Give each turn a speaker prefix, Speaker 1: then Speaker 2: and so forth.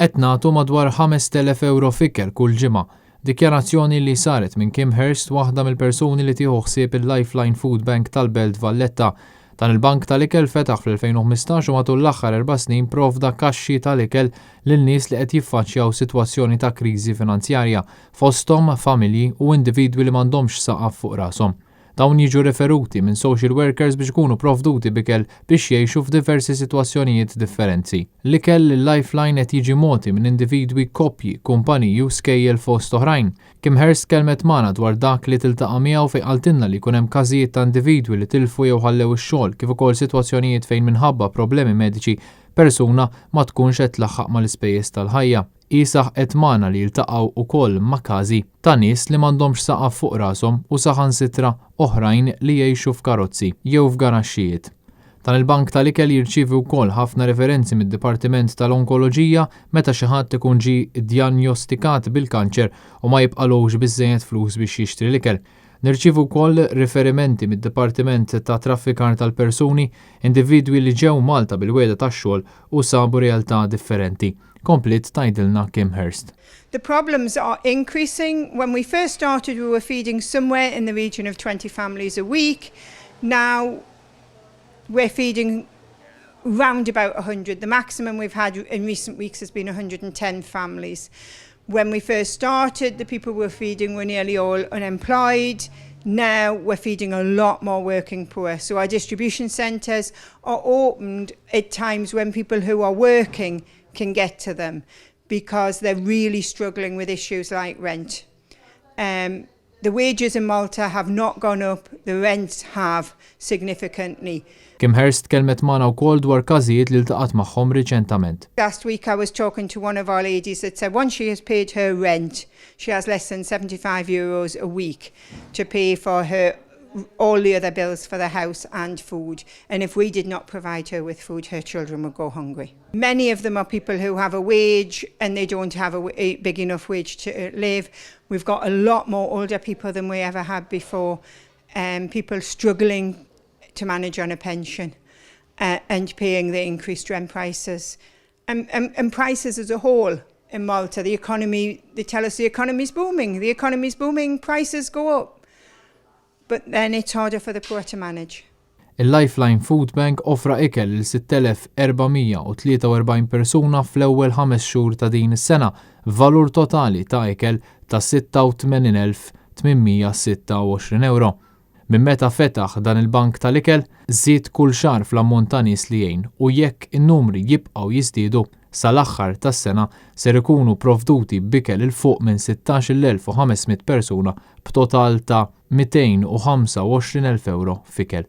Speaker 1: Qed nagħtu madwar 5,000 ewro f'ikel kull ġimgħa. Dikjarazzjoni li saret minn Kim Hurst, waħda mill-persuni li tieħu ħsieb il-Lifeline Food Bank tal-Belt Valletta. Dan il-bank tal-ikel fetaħ fl-2015 u matul l-aħħar 4 snin provda kaxxi tal-ikel lil nies li qed jiffaċċjaw sitwazzjoni ta' kriżi finanzjarja, fosthom familji u individwi li m'għandhomx saqaf fuq rashom. Dawn jiġu referuti minn social workers biex ikunu provduti b'ikel biex jgħixu f'diversi sitwazzjonijiet differenti. L-ikel Lifeline qed jiġi mogħti minn individwi, koppji, kumpaniji u skejjel fost oħrajn. Kim Hurst tkellmet magħna dwar dak li tiltaqa' miegħu fejn qaltilna li jkun hemm każijiet ta' individwi li tilfu jew ħallew ix-xogħol kif ukoll sitwazzjonijiet fejn minħabba problemi mediċi persuna ma tkunx qed tlaħħaq mal-ispejjeż tal-ħajja. Saħqet magħna li jiltaqgħu ukoll ma' każi ta' nies li m'għandhomx saqaf fuq rashom u saħansitra oħrajn li jgħixu f'karozzi jew f'garaxxijiet. Dan il-bank tal-ikel jirċievi wkoll ħafna referenzi mid-Dipartiment tal-Onkoloġija meta xi ħadd ikun ġie djanjostikat bil-kanċer u ma jibqalux biżejjed flus biex jixtri l-ikel. Nirċievu wkoll riferimenti mid-Dipartiment ta' Traffikar tal-Persuni, individwi li ġew Malta bil-wegħda tax-xogħol u sabu realtà differenti. Kompliet tgħidilna Kim Hurst.
Speaker 2: The problems are increasing. When we first started, we were feeding somewhere in the region of 20 families a week. Now we're feeding round about 100. The maximum we've had in recent weeks has been 110 families. When we first started, the people we were feeding were nearly all unemployed. Now we're feeding a lot more working poor. So our distribution centres are opened at times when people who are working can get to them because they're really struggling with issues like rent. The wages in Malta have not gone up, the rents have significantly.
Speaker 1: Kim Hurst tkellmet magħna wkoll dwar każijiet li ltaqat magħhom riċentament.
Speaker 2: Last week I was talking to one of our ladies that said once she has paid her rent, she has less than €75 a week to pay for her all the other bills for the house and food. And if we did not provide her with food, her children would go hungry. Many of them are people who have a wage and they don't have a big enough wage to live. We've got a lot more older people than we ever had before, people struggling to manage on a pension and paying the increased rent prices. And prices as a whole in Malta, the economy, they tell us the economy's booming, the economy's booming, prices go up. But then it's harder for the poor to manage.
Speaker 1: Il-Lifeline Food Bank offra ikel lil 6443 persuna fl-ewwel 5 xhur ta' din is-sena, valur totali ta' ikel ta' 86,826 euro. Minn meta fetaħ dan il-bank tal-ikel, żied kull xahar fl-ammont ta' nies li jgħin u jekk in-numri jibqgħu jiżdiedu sal-aħħar tas-sena ser ikunu provduti b'ikel 'il fuq minn 16,500 persuna b'total ta' 225,000 euro f'ikel.